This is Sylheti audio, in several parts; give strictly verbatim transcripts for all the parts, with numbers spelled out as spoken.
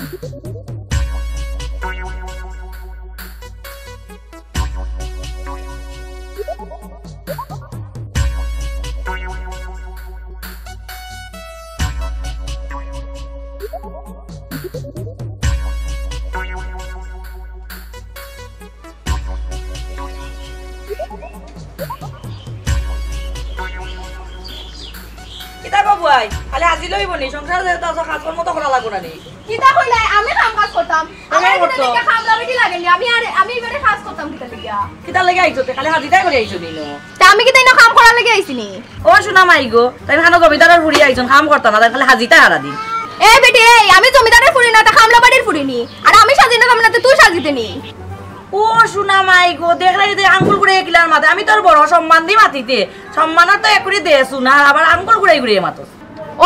কিতা গো বুয়াই, খালি হাজির অইবো নি? সংসারো যেহেতু আছো, কাজকর্ম তো করা লাগবো না নি? কিতা কইলায়? আমি কাম কাজ করতাম। আমার কামলা বেটি লাগে নি? আমি আর, আমি এবারে কাজ করতাম কিতা লাগিয়া? কিতা লাগি আইছো তে? খালি হাজিরাই করি আইছো নি? তা আমি কিতা ইনো কাম করার লাগি আইছি নি? ও সোনা মাই গো, তাইন খানো জমিদারর ফুড়ি আইছইন, কাম করতা না, তাইন খালি হাজিতা হারা দিন। এ বেটি, এই, আমি জমিদারর ফুড়ি না, তা কামলা বাড়ির ফুড়ি নি। আর আমি সাজি না, তা তুই সাজিতে নি। ও সোনা মাই গো, দেখরায় নি আঙ্গুল ঘুরাইয়া কিলার মাতে, আমি তোর বড়, সম্মান দি মাতিতে, সম্মানর তো একুরি দে সোনা, আবার আঙ্গুল ঘুরাই ঘুরাই মাতো।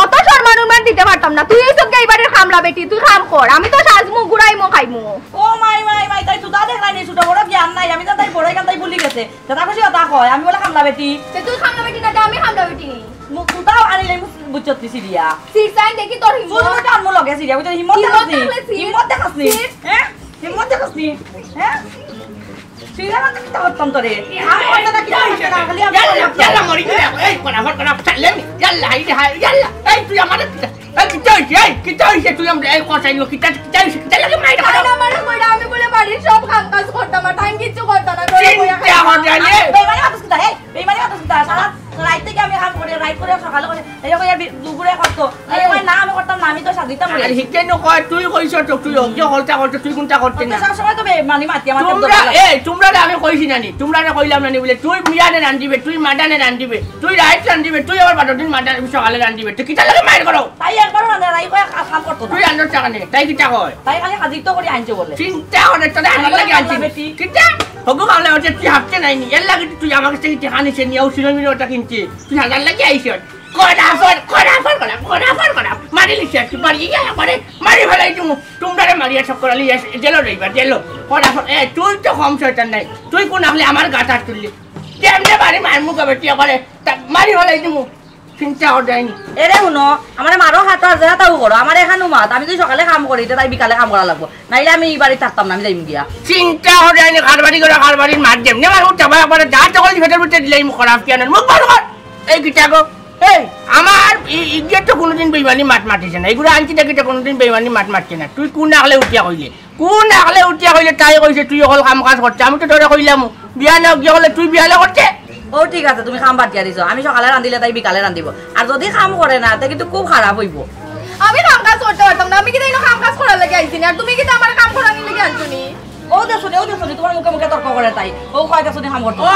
অত সম্মান উম্মান দিতে পারতাম না, তুই অইছস গিয়া এই বাড়ির কামলা বেটি, তুই কাম কর, আমি তো সাজমু, ঘুরাইমু, খাইমু। ও মাই, মাই, মাই, তাই তুতা দেখরায় নি, ছোট বড় জ্ঞান নাই, আমি জানি তাই বড়, ইখান তাই ভুলি গেছে। যেতা খুশি অতা কয়, আমি বলে কামলা বেটি। তে তুই কামলা বেটি না, তে আমি কামলা বেটি নি। মু-, তুতাও আনিলে মু-, বুঝছত নি সিরিয়া। সির সাইন দেখি তোর হিম্মত। তোর মতো আনমু লগে সিরিয়া, বুঝছত? হিম্মত হিম্মত দেখাস নি? থাকলে সির। হিম্মত দেখাস নি? সির। হ্যাঁ? হিম্মত দেখাস নি? হ্যাঁ? সিরিয়া মাত্র কিতা করতাম তোরে? আমি করতে না, কিতা করতে না, খালি আমি ইয়াল্লা, করতে না। ইয়াল্লা, মরি গেলে, এই, ফটাফট, ফটাফট, চাললে নি। ইয়াল্লা, এই রে, হায়, ইয়াল্লা। এই, তুই আমারে কিতা, এই, কিতা অইছে? এই, কিতা অইছে? তুই আমারে, এই, কষাই লো, কিতা, কিতা অইছে? কিতা লাগে মাইর খাও? তাইন আমারে কইরা আমি বলে বাড়ির সব কাম কাজ করতাম, আর তাইন কিচ্ছু করতা না, তোরে কইয়া চিন্তা খাইতাম। হর জানে। বেইমানি মাতস কিতা, এই? বেইমানি মাতস কিতা? সারা রাইত থাকি আমি কাম করি, রাইত করি, সকালে করি, এই কইয়া বি-, দুপুরে করতো। এই কই, না, আমি করতাম না, আমি তো সাজিতাম আর রে। হিকে নু কয়, তুই কইছ তো, তুই অজ্ঞ হলতা করতে, তুই কোনটা করতে না? সবসময় তো বেইমানি মাতি আমার তোমরা, দরকার লাগে। এই, তোমরা না আমি কইছি না নি, তোমরা না কইলাম না নি বলে, তুই বিয়ানে রান্ধিবে, তুই মাদানে রান্ধিবে, তুই রাইত রান্ধিবে, তুই আবার বারো দিন মাদানে সকালে রান্ধিবে, তুই কিতা লাগে মাইর করো? তাই একবারও রান্ধে না, এই কয় কাজ কাম করতো না। তুই রান্ধর চা নে, তাই কিতা কয়? তাই খালি হাজির তো করি আনছে বলে। চিন্তা করে, তোরে হাজার আমি লাগে আনছি। কামলা বেটি। কিতা? হগু কামলা বেটি, তুই হাঁটতে নাই নি, এর লাগে তুই আমার কাছ থেকে টেকা নিছে নিয়ে, ও সিরো মিরো ওটা কিনছে, তুই হাজার লাগে আইছ। কড়া ফর, কড়া ফর, কড়া, কড়া ফর, কড়া। মারি লিছে, তুই মারি, ইয়া, মারে, মারি ফেলাই তুমি। তোমরারে মারিয়া চক্কর আলি, ইয়া, জেলো রইবা, জেলো। কড়া ফর, এ, তুই তো কম শয়তান নাই। তুই কোন আখলে আমার গাত আত তুললি? কেমনে মারি মার মুখ হবে, তুই করে, তা মারি ফেলাই তুমি। চিন্তা কর যায়নি। এরে হুনো, আমারে মারো, খাতা আছে, খাতাও করো। আমার এখানো মাত, আমি তো সকালে কাম করি, ইটা তাই বিকালে কাম করা লাগবো। নাইলে আমি ই বাড়িত থাকতাম না, আমি যাইমু গিয়া। চিন্তা কর যায়নি, কারবারি করে কারবারির মাত দেম। নে মারো, চাবা একবারে যা তখন ভেতর ভিতরে দিলাই মুখ খারাপ কেন? মুখ বন্ধ কর। এই কিতা গো? এই, আমার ই-, ইগিয়ে তো কোনোদিন বেইমানি মাত মাতিছে না। এগুলো আনছি দেখি তো কোনোদিন বেইমানি মাত মাতছে না। তুই কোন আখলে উঠিয়া কইলে? কোন আখলে উঠিয়া কইলে তাই কইছে তুই অকল কাম কাজ করতে? আমি তো তোরে কইলাম, বিয়া না গিয়া বলে তুই বিয়া না করতে? ও ঠিক আছে, তুমি কাম বাদ দিয়া দিছো। আমি সকালে রান্ধিলে তাই বিকালে রান্ধিব। আর যদি কাম করে না, তে কিন্তু খুব খারাপ অইব। আমি কাম কাজ করতে পারতাম না। আমি কিতা ইনো কাম কাজ করার লাগি আইছি নি? আর তুমি কিতা আমার কাম করানির লাগি আনছো নি? ও দেখছো নি, ও দেখছো নি, তোমার মুখে মুখে তর্ক করে তাই। ও কয় দেখছো নি কাম করতে। ও,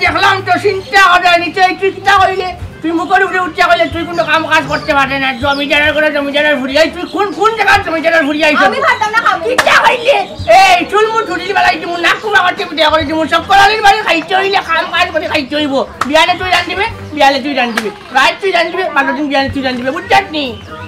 দেখলাম তো, চিন্তা করে নিচে এই চিন্তা করিলে। তুই মুখর উপরে উঠিয়া কইলে তুই কোনো কাম কাজ করতে পারে না। জমিদারের করে জমিদারের ফুড়ি। এই তুই কোন, কোন জায়গার জমিদারের ফুড়ি আইছ? আমি পারতাম না কাম। কিতা কইলে? এই চুলমুল ছুটি বেলাই দিমু, নাক কুবা করতে বিদায় করে দিমু, সব করালির বাড়ি খাইতে অইলে কাম কাজ করে খাইতে অইব। বিয়ালে তুই রান্ধিবে, বিয়ালে তুই রান্ধিবে। রাইত তুই জানবি, বারো দিন বিয়ানে তুই জানবি, বুঝছস নি?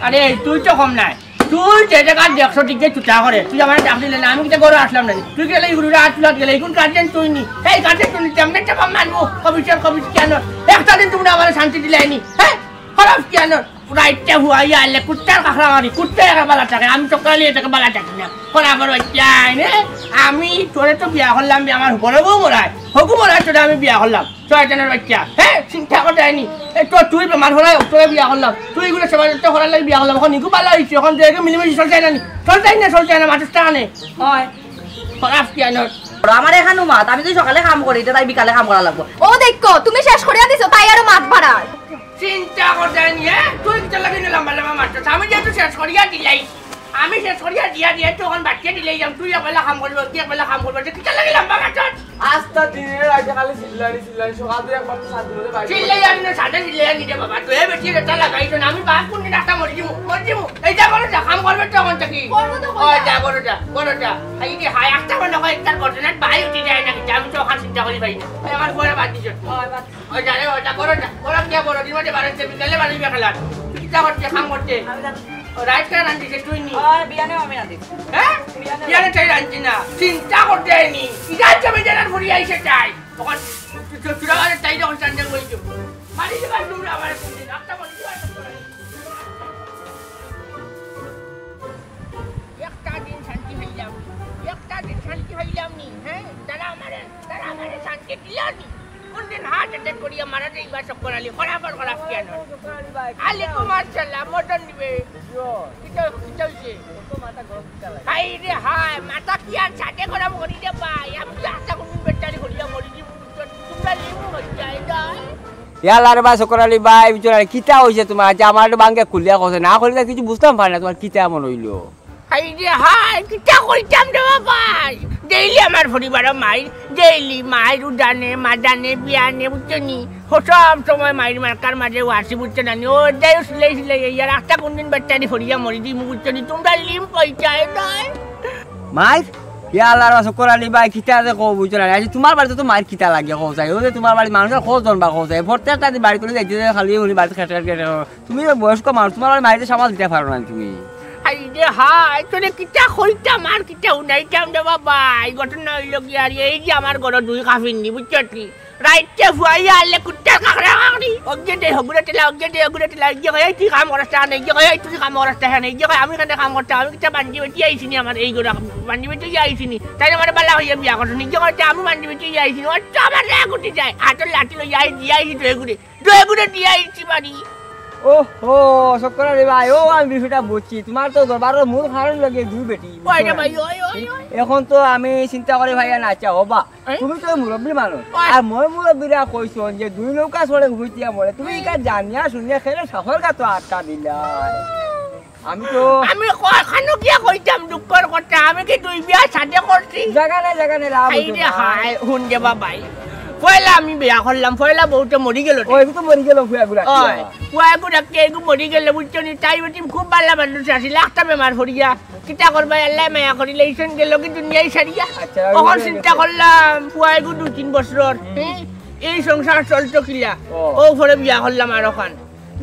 আরে, তুই তো কম নাই। তুই যে জায়গা দেখছো, ঠিক যে তুতা করে। তুই আমার ডাক দিলে না, আমি কিতা ঘরে আসলাম না। তুই গেলে ইগুরে আট লাখ গেলে, এখন গার্জেন তুই নি। এই গার্জেন তুই নি, তেমনি একটা বাপ মারবো। কবিশন, কবিশন কেন? একটা দিন তুমি আমারে শান্তি দিলে নি। হ্যাঁ? খারাপ কেন? রাইটটা হুয়াইয়া আইলে কুত্তার কাঁকড়া মারি, কুত্তায় একা বালা থাকে, আমি তো কালি এটাকে বালা থাকি না। করা করো, যাই নে। আমি তোরে তো বিয়া করলাম, আমার বড় বউ মরায়, হগু মরায় তোরে আমি বিয়া করলাম। শয়তানের বাচ্চা, হ্যাঁ, চিন্তা করতে হয়নি। এই তো তুই বেমার হলাই, তোরে বিয়া করলাম। তুই এগুলো সেবা যত্ন করার লাগি বিয়া করলাম। এখন নিকু ভালো হইছে, এখন তুই একে মিলেমিশে চলতে না নি? চলতে না, চলতে না, মাঠের টানে। হয়। খারাপ কি আনোর? আমার এখানো মাত, আমি তো সকালে কাম করি, এটা তাই বিকালে কাম করা লাগবো। ও দেখো, তুমি শেষ করিয়া দিছো, তাই আরো মাত বাড়ার। চিন্তা করতে হয়নি, হ্যাঁ? তুই কিতা লাগি না লম্বা লম্বা মারছস? আমি যেহেতু শেষ করিয়া দিলাই, আমি শেষ করিয়া দিয়া দিয়া তো এখন বাচ্চা দিলাই যাম। তুই একবেলা কাম করবি, তুই একবেলা কাম করবি, তুই কিতা লাগি লম্বা মারছস? আস্তা দিনে রাইতে খালি চিল্লানি, চিল্লানি, সকাল থেকে একবার তো শান্তি মতো বাইরে চিল্লাই আমি না, সাথে চিল্লাই আমি রে বাবা, তুই বেশি রেটা লাগাইছ না, আমি বাপ কোন দিন একটা মরি যাবো, মরি যাবো। এই যা করো, যা কাম করবে তো এখন থাকি। করবো তো ওই করবো। যা, করো যা, করো যা। এই যে হায়, একটা মনে হয় একটা ঘটনার ভাই উঠে যায় না, কিন্তু আমি তো ওখানে চিন্তা করি পাই না। ওই আমার ঘরে বাদ দিছ। ওই বাদ। ওই যা রে, ওই যা, করো যা, করো যা, বড় দিন মধ্যে বাড়াইছে, বিকালে বাড়ি খেলার। তুই কিতা করতে, কাম করতে? আমি জানি। ও, রাইত কার রান্ধিছে তুই নি? ওই বিয়ানে আমি রান্ধি। হ্যাঁ? বিয়ানে। বিয়ানে চাই রান্ধি না। চিন্তা করতে হয়নি। ইরা জমিদারের ফুড়ি আইছে চাই। তখন চু-, চু-, চুরাবারে চাই যখন চান্দে বই যাবো। মারি দিবা তোমরা আমার ফুড়ি, রাস্তা মারি দিবা তোমরা। একটা দিন হার্ট অ্যাটাক করিয়া মারা যাইবা চক্কর আলী, খরাপর খরাপ কিয়া নয়। আলাইকুম আসসালাম, মটন দিবে। কিতা, কিতা অইছে? হায় রে হায়, মাথা কি আর সাথে গরম করি রে ভাই, আমি তো আশা করুন বেটারি করিয়া মরি দিব, তোমরা লিমু হয়ে যায় না। ইয়া আল্লাহ রে ভাই, চক্কর আলী ভাই, বুঝছো না, কিতা অইছে তুমার? আচ্ছা, আমার একটু বাঙ্গে খুলিয়া কওছে, না খুলিয়া কিছু বুঝতাম পারি না, তুমার কিতা এমন অইলো? হায় রে হায়, কিতা কইতাম রে বাবা? ডেইলি আমার পরিবারো মাইর, ডেইলি মাইর, উদানে, মাদানে, বিয়ানে, বুঝছো নি? ও সব সময় মাইর মার্কার মাঝে ওয়াসি, বুঝছো না নি? ও যাই সিলাই সিলাই, এই আর একটা কোনদিন বেটারি ফড়িয়া মরি দিমু, বুঝছো নি? তোমরা লিম পয়সা, এ নয়। মাইর? ইয়া আল্লাহ রে, চক্কর আলী ভাই, কিতা যে কও, বুঝছো না? আচ্ছা, তুমার বাড়িত তো মাইর কিতা লাগে, কও চাই? ও যে তুমার বাড়িত মানুষর খোঁজ জন বা কও চাই? প্রত্যেকটা দিন বাড়ি করে যাইতে যাই, খালি উনি বাড়িত খেটে খেটে খেটে। তুমি তো বয়স্ক মানুষ, তুমার বাড়িত মাইরে সামাল দিতে পারো না তুমি। হায় রে হায়, তোরে কিতা কইতাম আর কিতা হুনাইতাম রে বাবা। এই ঘটনা অইলো কি আর, এই যে আমার ঘরো দুই কাফির নি, বুঝছো নি? রাইতে ফুয়াইয়া আলে কুত্তার কাকড়া কাকড়ি। অজ্ঞে দে হগুরে টেলা, অজ্ঞে দে হগুরে টেলা, অজ্ঞে কয়, "এই তুই কাম করস না, অজ্ঞে কয়, "এই তুই কাম করস না, অজ্ঞে কয়, "আমি কেনে কাম করতাম, আমি কিতা বান্দি বেটি আইছি নি আমার এই ঘরো, বান্দি বেটি আইছি নি?" তাই আমার বালা হইয়া বিয়া করছ নি, অজ্ঞে কয়, "আমি বান্দি বেটি আইছি নি।" ও তো আমার রাগ উঠি যায়, হাতর লাঠি লইয়া আই দিয়া আইছি তো এগুরে, তো এগুরে দিয়া আইছি বাড়ি। ও হো, চক্কর আলী ভাই, ও আমি বিষয়টা বুঝছি। তুমার তো দরবারর মূল কারণ লাগে দুই বেটি, বুঝছো ওই রে না? ভাই, ওই, ওই, ওই। এখন তো আমি চিন্তা করি ভাইয়া না, আচ্ছা, হবা। এই? তুমি তো মুরব্বি মানুষ। ওই। আর মই মুরব্বিরা কইছন যে দুই নৌকা চড়ে ঘুরতিয়া মরে। তুমি ইটা জানিয়া শুনিয়া খেলে সাফর গাতো আটকা দিলা। আমি তো আমি কখানো গিয়া কইতাম দুঃখর কথা, আমি কি দুই বিয়া সাথে করছি? জাগা নাই, জাগা নাই, লাভ হায় হইতো রে না। হায়, হুন রে বাবাই। পয়লা আমি বিয়া করলাম, পয়লা বউতে মরি গেল রে। ও, এগু তো মরি গেল, ফুয়া গুড়া। ওই, ফুয়া গুড়া কে এগু মরি গেল, বুঝছো নি? তাই বেটি খুব বালা মানুষ আছিল, একটা বেমার পড়িয়া। কিতা করবা, আল্লাহ মায়া করিলে ইসন গেল কি দুনিয়াই সারিয়া। আচ্ছা, তখন ওই চিন্তা করলাম, ফুয়া এগু দুই তিন বছর, হুম। হ্যাঁ? এই সংসার চলতো কিলা? ও। ও পরে বিয়া করলাম আর ওখান।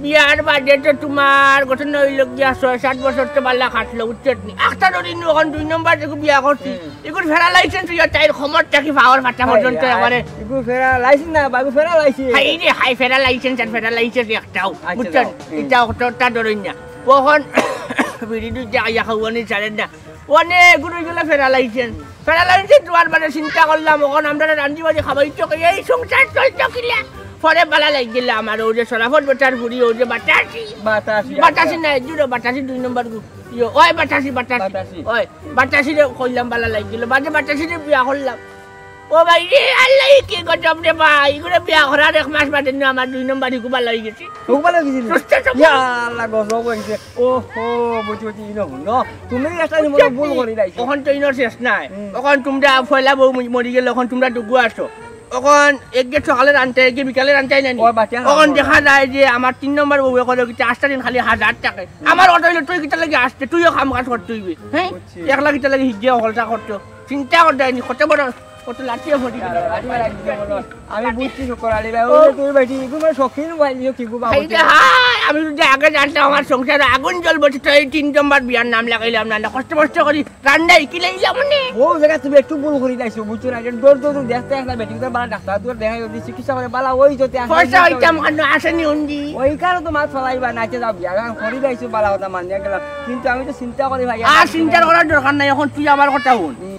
বিয়ার বাদে তো তুমার ঘটনা অইলো গিয়া ছয় সাত বছর তো বালা কাটলো, বুঝছো নি? একটা ধরি নু, এখন দুই নম্বর দেখো বিয়া করছি। হুম। এগুর ফেরা লাইসেন্স হইয়া তাইর খমর থাকি পাওয়ার ফাটা হায় পর্যন্ত হায়। একবারে। এগুর ফেরা লাইসেন্স না, বাবু ফেরা লাইসেন্স। হায় রে হায়, ফেরা লাইসেন্স আর ফেরা লাইসেন্স একটাও, আচ্ছা, বুঝছো যাও। নি? হুম। এটা অতটা ধরইন না। ওখন বিড়ি দুইটা আইয়া খাওয়ানি ছাড়েন না। অনেক গুরু গেলে ফেরা লাইসেন্স। ফেরা লাইসেন্স তোমার মানে চিন্তা করলাম, ওখান আমরা রান্ধি বাড়ি খাবাইতো, এই সংসার চলতো কিলা? পরে বালা লাগি গেল আমার, ওই যে সরাফত বেটার বুড়ি, ওই যে বাতাসি। বাতাসি, বাতাসি আচ্ছা। না, জুড়ো বাতাসি দুই নম্বর গ্রুপ। ইয়ো, ওই বাতাসি, বাতাসি। বাতাসি। ওই, বাতাসি রে কইলাম বালা লাগি গেল। বাদে বাতাসি রে বিয়া করলাম। ও ভাই রে, আল্লাহ কি গজব রে ভাই, এগুলো বিয়া করার এক মাস বাদে নিয়ে আমার দুই নম্বর হিকু বালা হয়ে গেছে। হিকু বালা হয়ে গেছে নি? সুস্থ সবল। ইয়া আল্লাহ, গজব হয়ে গেছে। ও হো, বুঝি, বুঝি, ইনো হুনো। তুমি একটা নিমন্ত্রণ ভুল করি লাইছো। ওখান তো ইনো শেষ নাই। হুম। ওখান তোমরা পয়লা বউ মরি গেল, ওখান তোমরা দুগু আছো। ওখান এক গেট সকালে রানতে, এক গেট বিকালে রানতে নাই নি? ও, বাচ্চা ওখান খাওয়া। দেখা যায় যে আমার তিন নম্বর বউ করে কিতা আটটা দিন খালি হাজার টাকা। হুম। আমার অটো হইলে তুই কিতা লাগি আসতে, তুইও কাম কাজ করতে হইবে। হ্যাঁ? বুঝছি। একলা কিতা লাগি হিজে হলটা করতো। চিন্তা করতে হয়নি, কত বড়, কত লাঠিয়ে ফটি গেল। আমি বুঝছি শুক্কুর আলী ভাই, ও। ওই যে তুই বেটি, এগুলো শৌখিন ভাই, ইয়ে কি গুবা এই যে, হায়, আমি যদি আগে জানতাম আমার সংসারে আগুন জ্বলবো, তো এই তিন নম্বর বিয়ার নাম লাগাইলাম না, না, কষ্ট মষ্ট করি রান্না ইকি লাইলাম নে। ও জায়গা তুমি একটু ভুল করি লাইছো, বুঝছো না? এটা দৌড় দৌড় দেখতে একটা বেটি, তো বাড়া ডাক্তার দৌড় দেখা যদি চিকিৎসা করে বালা ওই যদি আসে পয়সা হইতাম কেন আসেনি উন্দি। ওই কারণে তো মাছ ফালাইবা, নাচে যাও, বিয়া করি লাইছো, বালা কথা মানিয়া গেলাম, কিন্তু আমি তো চিন্তা করি ভাই। আর চিন্তা করার দরকার নাই, এখন তুই আমার কথা হুন। হুম।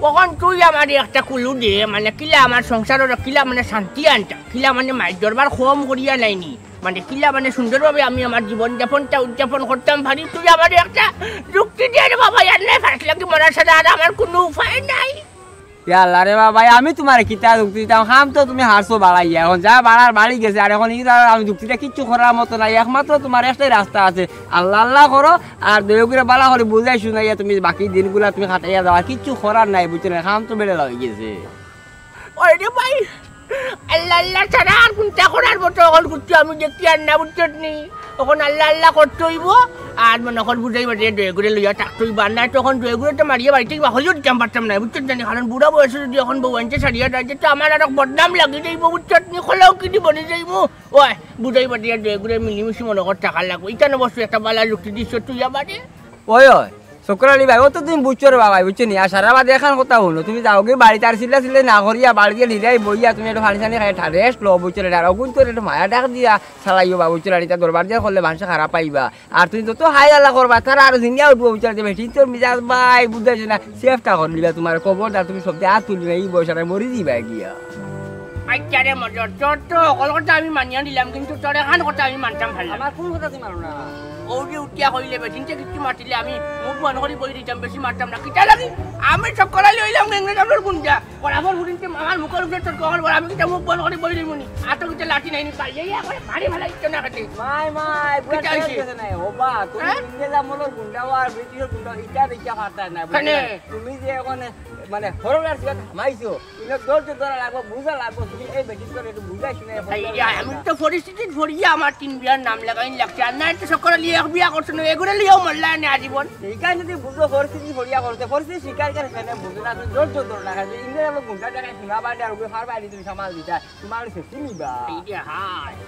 অখন তুই আমারে একটা কুলু দে, মানে কিলা আমার সংসারর কিলা মানে শান্তি আনতা, কিলা মানে মাইর দরবার কম করিয়া নাইনি, মানে কিলা মানে সুন্দরভাবে আমি আমার জীবন যাপনটা উদযাপন করতাম পারি। তুই আমারে একটা যুক্তি দে রে বাবা, ইয়ার নাই ফাঁস লাগি মরা ছাড়া আর আমার কুনু উপায় নাই। ইয়া আল্লাহ রে বাবা, আমি তুমারে কিতা যুক্তি দিতাম? কাম তো তুমি হারছো বাড়াইয়া, এখন যা বাড়ার বাড়ি গেছে, আর এখন ইগুলা আমি যুক্তিটা কিচ্ছু করার মতো নাই। একমাত্র তুমার একটাই রাস্তা আছে, আল্লাহ আল্লাহ করো, আর দয়া করি বালা করি বুঝাই শুনাইয়া তুমি বাকি দিনগুলা তুমি কাটাইয়া যাও, আর কিচ্ছু করার নাই, বুঝছো না? কাম তো বেড়ে লই গেছে। ওই রে ভাই, আল্লাহ আল্লাহ ছাড়া আর কুনটা করার মতো অখন কিচ্ছু আমি দেখি আর না, বুঝছো নি? অখন আল্লাহ আল্লাহ করতে হইব, আর মনে কর বুঝাই বাজিয়া দয়া করি লইয়া থাকতে হইব, আর নাই তো অখন দয়া করি তো মারিয়া বাড়িতে কিবা হইও দিতাম পারতাম না, বুঝছো নি? কারণ বুড়া বয়সে যদি অখন বউ আনতে ছাড়িয়া যায়, তো আমার আরো বদনাম লাগি যাইব, বুঝছো নি? কলাও কিনি বনি যাইব। ওই, বুঝাই বাজিয়া দয়া করি মিলিমিশি মনে কর থাকা লাগবো। ইখান অবশ্য একটা বালা যুক্তি দিছ তুই আমারে। ওই, ওই, শুক্কুর আলী ভাই, ও তো তুমি বুঝছো রে বাবা, বুঝছো নি? আর সারা বাদে একখান কথা হুনো, তুমি যাওগি বাড়িত আর চিল্লা চিল্লি না করিয়া, বাড়িত গিয়া নিরাই বইয়া তুমি একটু পানি সানি খাই, ঠা-, রেস্ট লও, বুঝছো রে? আর অগুন তো একটু মায়া ডাক দিয়া চালাইও বা, বুঝছো রে? ইটা দরবার দিয়া করলে মানুষে খারাপ পাইবা। আর তুমি যত হাই আল্লাহ করবা, তারা আরো জিনিয়া উঠবো, বুঝছো রে? বেটি তোর মিজাজ ভাই, বুঝছো না? সেফটা করি নিবা তুমার, খবরদার তুমি সবদি আর তুলবি না, এই বয়সে মরি দিবা গিয়া। আচ্ছা রে মজর, তোর তো হকল কথা আমি মানিয়া নিলাম, কিন্তু তোর এখান কথা আমি মানতাম পারলাম না। আমার কোন কথা তুমি মানো না? ও যে উঠিয়া কইলে বেটিন্তে কিচ্ছু মাতিলে আমি মুখ বন্ধ করি বই দিতাম, বেশি মারতাম না। কিতা লাগি? আমি চক্কর আলী অইলাম গেংরে কামড়র গুন্ডা। বরাবর হুরিনতে আমার মুখর উপরে তোর কখন বল, আমি কিতা মুখ বন্ধ করি বই দিমুনি? আর তো কিতা লাঠি নাইনি, পাইলে ইয়া করে মারি ফেলাই ইচ্ছা না কাটে। মাই, মাই, বুঝা কিতা হইছে? গেছে না। ও বা, তুমি হ্যাঁ? ইংরেজ আমলর গুন্ডা আর ব্রিটিশর গুন্ডা, ইটা দেখিয়া পারতায় না, বুঝছো কেনে? না? তুমি যে এখন মানে হরর আর সিগারেট হামাইছো, ইনো ধৈর্য ধরা লাগবো, বুঝা লাগবো, তুমি এই বেটিন্তরে একটু বুঝাইছ না, এই যে আমি তো পরিস্থিতিত পড়িয়া আমার তিন বিয়ার নাম লাগাইন লাগছে, আর না তো চক্কর আলী এক বিয়া করছে না, এগুরে লিয়াও মরলা নে আজীবন। এইখান যদি বুঝো পরিস্থিতি পড়িয়া করছে, পরিস্থিতি স্বীকার করে ফেলে বুঝো না, তুমি ধৈর্য ধরো না, খালি ইংরেজ আমলর গুন্ডা টাকা শোনা বাদে আর ওগুলো ফার বাইরে তুমি সামাল দিতা, তোমার শেষে নিবা। এই যে হায়।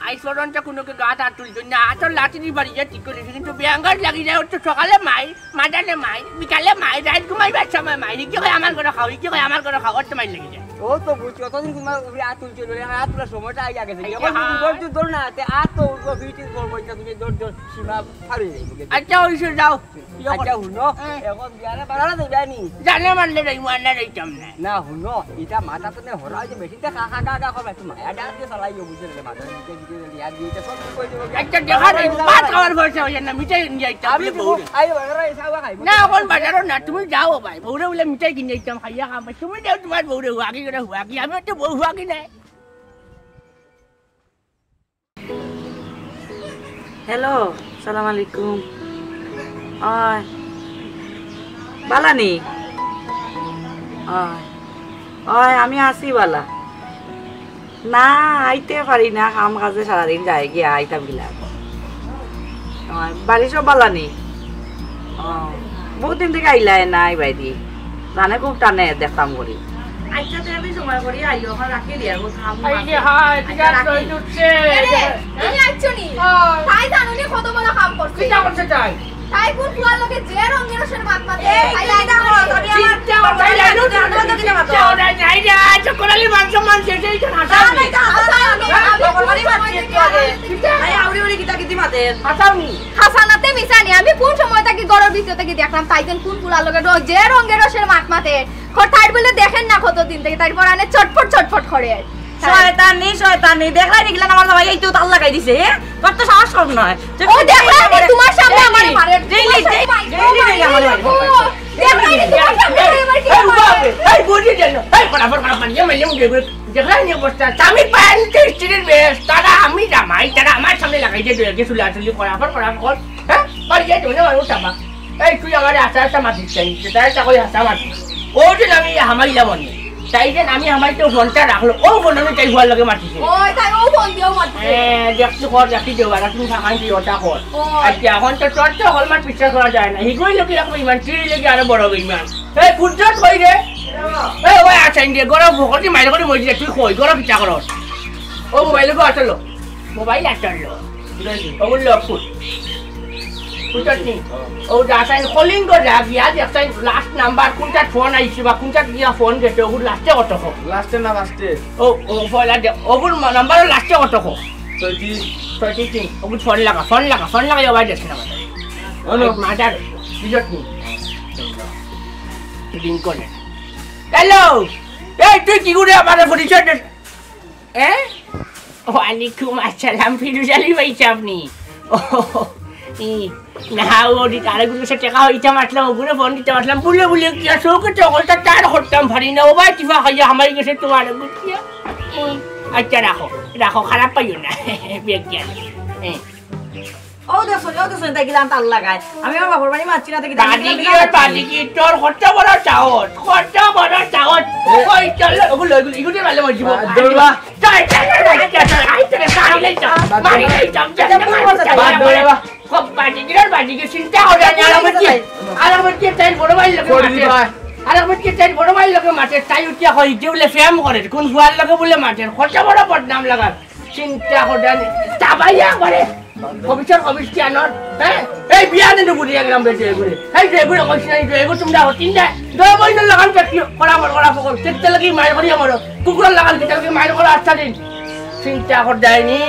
আইজ পর্যন্ত কুনুকে গাত আত তুলছইন না, আতর লাঠি দি বাড়ি যায় ঠিক করেছি, কিন্তু বেয়াঙ্গার লাগি যায়, ওর তো সকালে মাইর, মাঝানে মাইর, বিকালে মাইর, রাইত ঘুমাইবার সময় মাইর, কি কয় আমার ঘরে খাও, কি কয় আমার ঘরে খাও, ওর তো মাইর লাগি যায়। ও তো বুঝছি, অতদিন তোমার উপরে আত তুলছে, ধরে আত তোলার সময়টা আগে গেছে। এই যে যখন তুমি হায়। ধৈর্য ধরো না, তে আত তো উঠবো, ফিটিং করবো, এটা তুমি ধৈর্য সীমা পার হয়ে যাইবো। আচ্ছা, ওই সে যাও। আচ্ছা, হুনো, হ্যাঁ। এখন বিয়ারে বাড়ানো যাইবে নি? জানে মারলে যাইবো, আর না যাইতাম না। না, হুনো, এটা মাথা তো নেই, হরা হয়েছে, বেশিতে খা, খা, খা, খা করবে, একটু মায়া ডাক দিয়ে চালাইও, বুঝলে, মাথা দিতে, দিতে, দিতে, আর দিয়ে, এটা সব ঠিক হয়ে যাবে। আচ্ছা, দেখা যাইবো, ভাত খাওয়ার পয়সা হইছে না, মিঠাই নিয়ে যাইতাম, আমি বলে তো বউরে। আইও, বাজারে এসে আবার খাইবো। না, এখন বাজারও না, তুমি যাও ভাই, বউরে বলে মিঠাই কিনে দিতাম, খাইয়া খাবা, তুমি যাও তোমার বউরে হুয়াকি করে হুয়াকি, আমি তো বউ হুয়াকি নাই। হ্যালো, সালাম আলাইকুম। অয়, বালা নি? অয়, অয়, আমি আছি বালা। না, আইতে পারি না, কাম কাজে সারাদিন যায় গিয়া, আইতাম গিলা। অয়, বাড়ি সব বালা নি? ও, বহুত দিন থেকে আইলায় নাই বাইদি। জানে খুব টানে দেখতাম করি। আচ্ছা, তে আমি সময় করি আইও, এখন রাখি দিয়া, ও থাম। এই যে, হায়, ঠিক আচ্ছা, আছে, রাখি। ওই উঠছে। এরে, তুমি আইছো নি? হ্যাঁ। তাই জানো নি কত বড় কাম করছে? কিতা করছে তাই? তাই কোন ফুয়ার লগে যে রঙের রসের মাত মাতে? এই, তাই তুমি জানো দেখো, নি? আমি আমার চিন্তা করো, তাই জানো, জানো, জানো, জানো, জানো। চিন্তা করো, নাই, নাই, নাই, আচ্ছা, কোনালি মান সম্মান শেষ, এই তো হাসা না, আমি। না, এটা হাসা আমি, হ্যাঁ? আমি কোন সময় থেকে আগে চিন্তা করো। আরে, আউরি উরি কিতা কিতি মাতের? হাসাও নি? হাসানাতে মিশানি, আমি কোন সময় থাকি ঘরর ভিতরে থাকি দেখলাম, তাই দিন কোন ফুলার লগে র-, যে রঙের রসের মাত মাতে, খ-, তাই বলে দেখেন না কতদিন থেকে, তাই পরানে চটফট চটফট করে। শয়তানি, শয়তানি, দেখলাই নিকলেন আমার জামাই, এই তো তাল লাগাই দিছে, হ্যাঁ? তোর তো সাহস কম নয়। তুই ও, দেখলাই নি, তোমার সামনে আমারে মারে। ডেইলি, ডেইলি, ডেইলি, ডেইলি আমারে মারে। ও, দেখলাই নি, তোমার সামনে আমারে মারে। এই, উবা, এই, বুঝি গেল। এই, ফটাফট, ফটাফট, ইয়ে, মাইলে, উঠে, উঠে। দেখলেন নি অবস্থা? স্বামীর পায়ে নিচে স্ত্রীর বেশ, তারা আমি জামাই, তারা আমার সামনে লাগাইছে দুই একে চুলাচুলি করা, আবার করা কর, হ্যাঁ? আর ইয়ে দেবে না, মানুষ চাপা। এই তুই আমার আস্তে আস্তে মাতিস চাই, তাই তা করে হাসা মাতিস। ও যে আমি হামাইলাম অনে। তাই যে আমি হামাইতে ফোনটা রাখলো, ও ফোন আমি তাই ফোন লগে মাতিছে। ওই তাই ও ফোন দিয়েও মাতিছে। হ্যাঁ, দেখছি কর, দেখি দেবো, আর তুমি ফাঁকাই দিয়ে ওটা কর। ও। আচ্ছা, এখন তো তোর তো হলমার্ক বিশ্বাস করা যায় না। হিগুই লোকে এখন ইমান, তুই লোকে আরো বড় ইমান। এই, কুদ্দুস কই রে? এই, ওই আছেন রে, গরম ভোকটি মাইল করে মজি, তুই কই, গরম কিতা করস? ও মোবাইল গো আটলো, মোবাইল আটলো। ও বললো, ফুট। ফুটত নি? ও যা, সাইন কলিং করে যা, গিয়া দেখ, সাইন লাস্ট নাম্বার, কোনটা ফোন আইছে বা কোনটা গিয়া ফোন গেছে, ওগুলো লাস্টে কত কো? লাস্টে না ফার্স্টে? ও, ও, পয়লা দে, ওগুলো নাম্বার লাস্টে কত কো? ছয়টি। ছয়টি তিন, ওগুলো ফোন লাগা, ফোন লাগা, ফোন লাগা, ওবাই দেখে না, মাদার। অনু। মাদার, বুঝত নি? রিং করে। হ্যালো, এই তুই কি করে আমার পরিচয় দে? এ? ওয়ালাইকুম আসসালাম, ফিরোজ আলী ভাই সাহেব নি? ও, ই, না, ও দি তারে গুলো সে টাকা হইতে মাতলাম, ওগুলো ফোন দিতে মাতলাম, বুলে বুলে কি আছে, ওকে তো হলতা তার করতাম পারি না, ও ভাই টিফা খাইয়া হামাই গেছে তোমার, বুঝছি? ই, আচ্ছা, রাখো, রাখো, খারাপ পাইও না, বেগ গেল। এ। ও দেখছো, ও দেখছো, তাই গিলাম তাল লাগায়। আমি আমার বাপর বাড়ি মারছি না, দেখি দাদি কি আর বাজি কি, তোর কত বড় সাহস, কত বড় সাহস। এ? ওই চল, ওগুলো, ওগুলো, এগুলো ভালো মজবুত। বাদ দে বা। চল, চল, চল, চল, চল, আই তোরে মারি লই চল, মারি লই চল, চল, চল, চল, বাদ দে বা। খুব বাজি কি, বাজি কি, চিন্তা করে না, আর আমার কি, আর আমার কি, তাই বড় ভাই লোকে মাতে। আর আমার কি, তাই বড় ভাই লোকে মাতে, তাই উঠিয়া কই, যে বলে প্রেম করে, কোন ফুয়ার লোকে বলে মাতে, কত বড় বদনাম লাগার। চিন্তা করবেন, চাবাইয়া করে। কমিশন, কমিশন কি আনর? হ্যাঁ? এই বিয়া দিন বুঝিয়া গেলাম রে, জয়গুরে। এই জয়গুরে কইস না, এই জয়গুরে তোমরা হতিন দে। জয় বইন লাগান পেটি, করা মর, করা ফকল। চেতে লাগি মাইর করি আমার। কুকুর লাগান চেতে লাগি মাইর করা আচ্ছা দিন। চিন্তা কর যায়নি।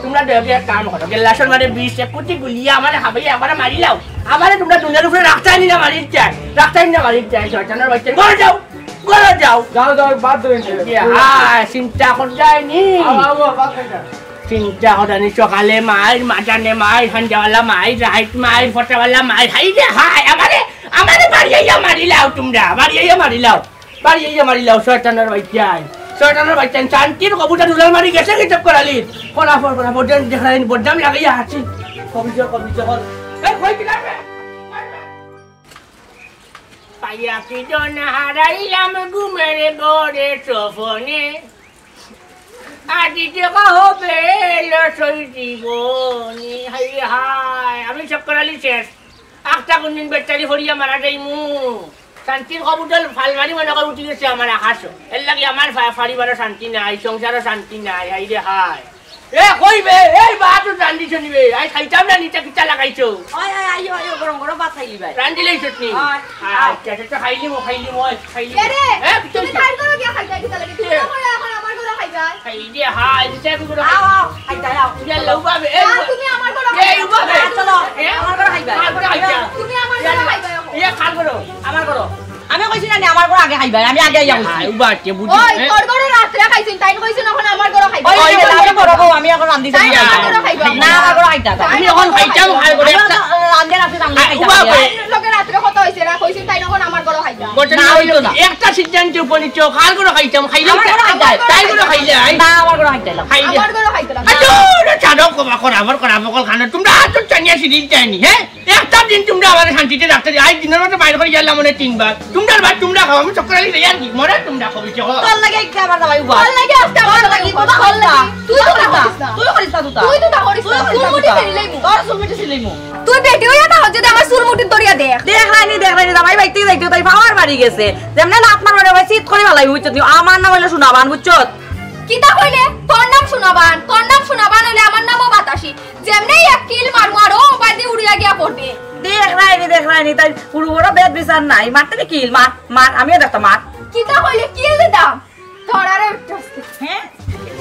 তোমরা দেখে এক কাম করো। গেলাসর মানে বিষ এক কুচি গুলিয়া আমারে হাবাইয়া আমারে মারি লাও। আমারে তোমরা দুনিয়ার উপরে রাখতাই নি না মারির চাই। রাখতাই নি না মারির চাই। শয়তানের বাচ্চা। ঘরে যাও। ঘরো যাও। যাও, যাও, বাদ দেবেন। ইয়া, হ্যাঁ, চিন্তা কর যায়নি। আও, আও, আও, বাদ দেবেন। চিন্তা করানি, সকালে মাইর, মাঝানে মাইর, সন্ধ্যাবেলা মাইর, রাইত মাইর, ফটাবেলা মাইর। হায় রে হায়, আমারে, আমারে বাড়ি আইয়া মারিলাও তুমরা, বাড়ি আইয়া মারিলাও, বাড়ি আইয়া মারিলাও, শয়তানর বাইচ্চাইন, শয়তানর বাইচ্চাইন, শান্তির কবুতর উড়াল মারি গেছে কি চক্কর আলীর? ফলাফল, ফলাফল, দেন দেখরায়নি, বদনাম লাগাইয়া আছি। কবিজা, কবিজা, হল। এই, কই দিলাম রে? পাইয়া কি জন হারাইলাম ঘুমের ঘরে স্বপনে। আজি দেখা হবে এলো সেই জীবনে। হায় হায়, আমি চক্কর আলী শেষ। আখটা কোনদিন বেচারি ফড়িয়া মারা যাইমু। শান্তির কবুতর ফালমারি মনে কর উঠি গেছে আমার আকাশো। এর লাগি আমার ফা-, পরিবারও শান্তি নাই, সংসারও শান্তি নাই। হায় রে হায়। এ, কই বে? এই বা, তুই রান্ধিছ নি বে? আই খাইতাম না, নিচে কিতা লাগাইছো? ওই, ওই, আইও, আইও, গরম গরম ভাত খাইলি ভাই। রান্ধিলেই চটনি। ওই, আচ্ছা, আচ্ছা, আচ্ছা, খাইলি মো, খাইলি মো, খাইলি। এ রে, এ, তুমি তুই কার ঘরো গিয়া খাইতায় কিতা লাগি? তুমি এ। না করে এখন আমার ঘরো খাইতায়। খাই দে, হাই, দিছে আমি ঘরো আও, খাই। আও, খাইতায়, আও। ইয়া, লও বাবে, এ, না, তুমি আমার ঘরো এ, খাইতায়। উবা বে। না, চলো, এ? আমার ঘরো খাইবায়। কার ঘরো খাইতায়? তুমি আমার ঘরো খাইবায় এখন। এ, কার ঘরো? আমার ঘরো। আমি কইছি না নি, আমার ঘরো আগে খাইবায়, আমি আগে আইয়া কইছি। হাই, উবা, কে বুঝি, ওই, এ? তোর ঘরো রাত্রে খাইছইন, তাইন কইছইন এখন আমার ঘরো খাইবায়। ওই, ওই, তাইন তাইন ঘরো, আমি এখন রান্ধি তাইন খাইবায়। আমার ঘরো খাইবায়। না, আমার ঘরো খাইতায়। আমি এখন খাইতাম, খাই করে আমি একটা রান্ধে রাখছি, রান্ধে আ, খাইতাম। উবা, আমি। তাইন লগে রাত্রে কথা হইছে না, কইছইন তাইন এখন আমার ঘরো খাইবায়। ঘটনা না, হইল হইতো না। একটা সিদ্ধান্তে উপনীত, কার ঘরো খাইতাম, খাইলে আমার ঘরো খাইতায়। তাইর ঘরো খাইলে, আই। না, আমার ঘরো খাইতায় না। খাইলে। আমার ঘরো খাইতায় না। আচ্ছা, ওরে ছাড়ো, কবা কর, আমার কর, আমার কল খানো। তোমরা হাত টানিয়া সিরিল চাইনি, হ্যাঁ? একটা দিন তোমরা আমারে শান্তিতে রাখতে দিও। আজ দিনের মতো বাইরে করে গেলাম মানে তিনবার। তোমরা বার তোমরা খাও, আমি চক্কর আলী যাই আর কি। মরে তোমরা খাও, বুঝছো? তোর লাগি কি আমার জামাই উবা? তোর লাগি আজকে আমার তোর লাগি লাগি কথা কথা বল না। তুই তো করিস না। তুই করিস না তুতা। তুই তো তা করিস তুই না। চুল মুঠি ছিঁড়িলাইমু। তোর চুল মুঠি ছিঁড়িলাইমু। তুই বেটি হইয়া তাহর যদি আমার চুল মুঠি ধরিয়া দেখ। দেখরায়নি, দেখরায়নি, জামাই বাইতে যাইতে তাই পাওয়ার বাড়ি গেছে। যেমনে লাত মারবে রে ভাই, চিত করি ফালাই, বুঝছত নি? আমার নাম হইলো সোনাবান, বুঝছত? কিতা কইলে? তোর নাম সোনাবান, তোর নাম সোনাবান হইলে আমার নামও বাতাসি। যেমনে এক কিল মারমু আর ও বাদে উড়িয়া গিয়া পড়বে। দেখরায়নি, দেখরায়নি, তাই পুরো বড় বেদ বিচার নাই। মারতে নি কিল, মার, মার, আমিও দেখতাম, মার। কিতা কইলে কিল দিতাম? ধরারে উঠছস। হ্যাঁ?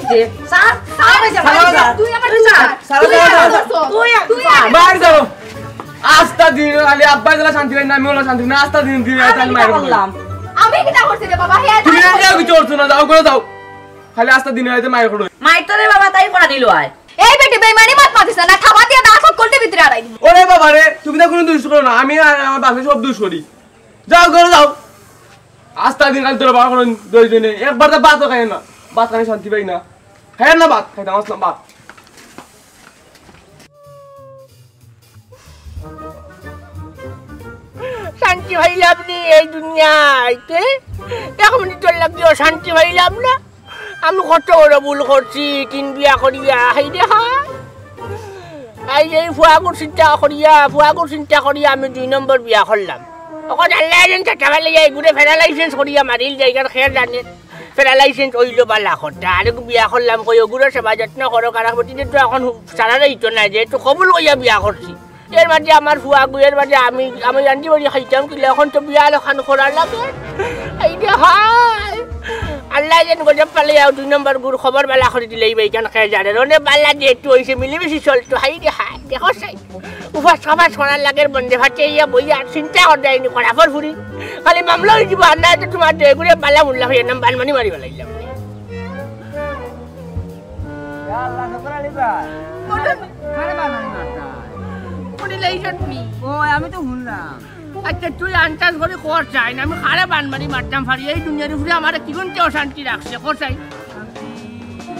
দে, sir, sir, sir, sir, sir, তুই আমার তুই স্যার, স্যার, তুই স্যার, আমার স্যার। স্যার। তুই এক তুই স্যার। এক বাইরে যাও। আস্তা দিন খালি আব্বা গেলা শান্তি পাই না, আমি ওলা শান্তি না, আস্তা দিন দিন আমি তাই কিতা মাইর করলাম? আমি কিতা করছি রে বাবা? হে তুমি তাই না যাও কিছু করছো না, যাও করে যাও। খালি আস্তা দিন হইতে মাইর করো। মাইর তো রে বাবা, তাই করা দিল আয়। এই বেটি বেইমানি মাত মাতিস না, না থাবা দিয়া দাঁত সব কলতে ভিতরে আড়াই দিবি। ওরে বাবা রে, তুমি তো কোনো দুষ করো না, আমি আর আমার বাপে সব দুষ করি। যাও করে যাও। আস্তা দিন খালি তোরা বার করেন দুইজনে। একবার তো ভাতও খায় না। ভাত খানি শান্তি পাই না। খায় না ভাত, খাইতাম আসলাম ভাত। শান্তি পাইলাম নি এই দুনিয়াইতে? এক মিনিটর লাগিও শান্তি পাইলাম না। আমি কত বড় ভুল করছি, তিন বিয়া করিয়া। হাই রে হাই। আই এই ফুয়াগুর চিন্তা করিয়া, ফুয়াগুর চিন্তা করিয়া আমি দুই নম্বর বিয়া করলাম। অখন আল্লায় যেন চাচা ভাই লইয়া এগুরে paralysis করিয়া মারিল যাইগার খেয়ে জানে। Paralysis অইলো বালা কথা। আরেক বিয়া করলাম কই ওগুরে সেবা যত্ন করো, কারা বটিতে তো এখন সারা যাইতো না, যেহেতু কবুল কইয়া বিয়া করছি। এর মাঝে আমার ফুয়াগু, এর মাঝে আমি, আমি রান্ধি বাড়ি খাইতাম কিলা, এখন তো বিয়া এখান করার লাগে। এই রে হায়। আল্লায় যেন গজব পালে যাও, দুই নম্বর গুর খবর বালা করি দিলে এই বেইকান খেয়ে জানে। রনে বালা যেহেতু হইছে, মিলিমিশি চলতো। হাই রে হায়, দেখো সাই। উপাস খাবাস করার লাগের বন্দে ভাতে ইয়া বইয়া আর চিন্তা কর যায়নি করা ফর ফুরি। খালি মামলা হয়ে যাবো, আর না তো তোমার তো এগুলো বালা মুল্লা হয়ে নাম বানমানি মারি বালাইলাম। ইয়া আল্লাহ, শুকর আলী ভাই। বলুন। কারে বানমানি মারতা? উনি লেই চটনি। ও, আমি তো শুনলাম। আচ্ছা, তুই আন্দাজ করে কর চাই না, আমি কারে বানমানি মারতাম পারি? এই দুনিয়ার উপরে আমার কিগুনতে অশান্তি রাখছে, কর চাই।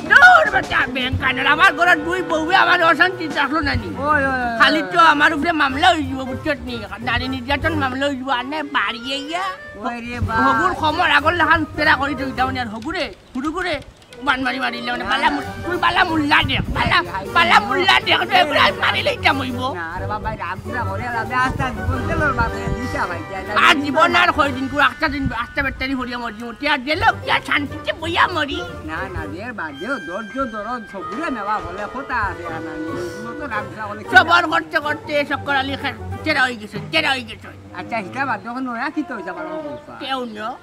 দূর বেটা, ব্যাংক কানের। আমার ঘরর দুই বউয়ে আমার অশান্তি রাখলো না নি। ওই, ওই, ওই, খালি ওই। তো আমার উপরে মামলা হয়ে যাবো, বুঝছত নি? নারী নির্যাতন মামলা হয়ে যাবো। আর না বাড়িয়ে গিয়া ওই রে বাপ। হগুর খমর আগর লাখান তেরা করি দিতাম না, আর হগুরে, হুরুগুরে, বানমারি মারিলে মানে বালা মুল-, তুই বালা মুল্লা দেখ, বালা, বালা মুল্লা দেখ, তো এগুলো আর মারি লইতাম হইব। না, আরে বাবা, রাগ গুলা করে, রাবে আস্তে আস্তে বলতে লড় বাপরে, দিশা ভাই, যা, যা, আর যা, জীবন যা। আর কয়দিন, পুরো আটটা দিন, আটটা ব্যাটারি হরিয়া মরি, মরি আর গেল, কি আর শান্তিতে বইয়া মরি। না, না, রে বাদ দেও, ধৈর্য ধরো, সবুরে নেওয়া বলে কথা আছে, আর না, এগুলো তো রাগ গুলা বলে কি সবর করতে করতে চক্কর আলী খে-, তেরা হয়ে গেছে, তেরা হয়ে গেছে। আচ্ছা, হিটা বাদ দেও, নয়া কি তো হইছে, ভালো কথা। কেউ না।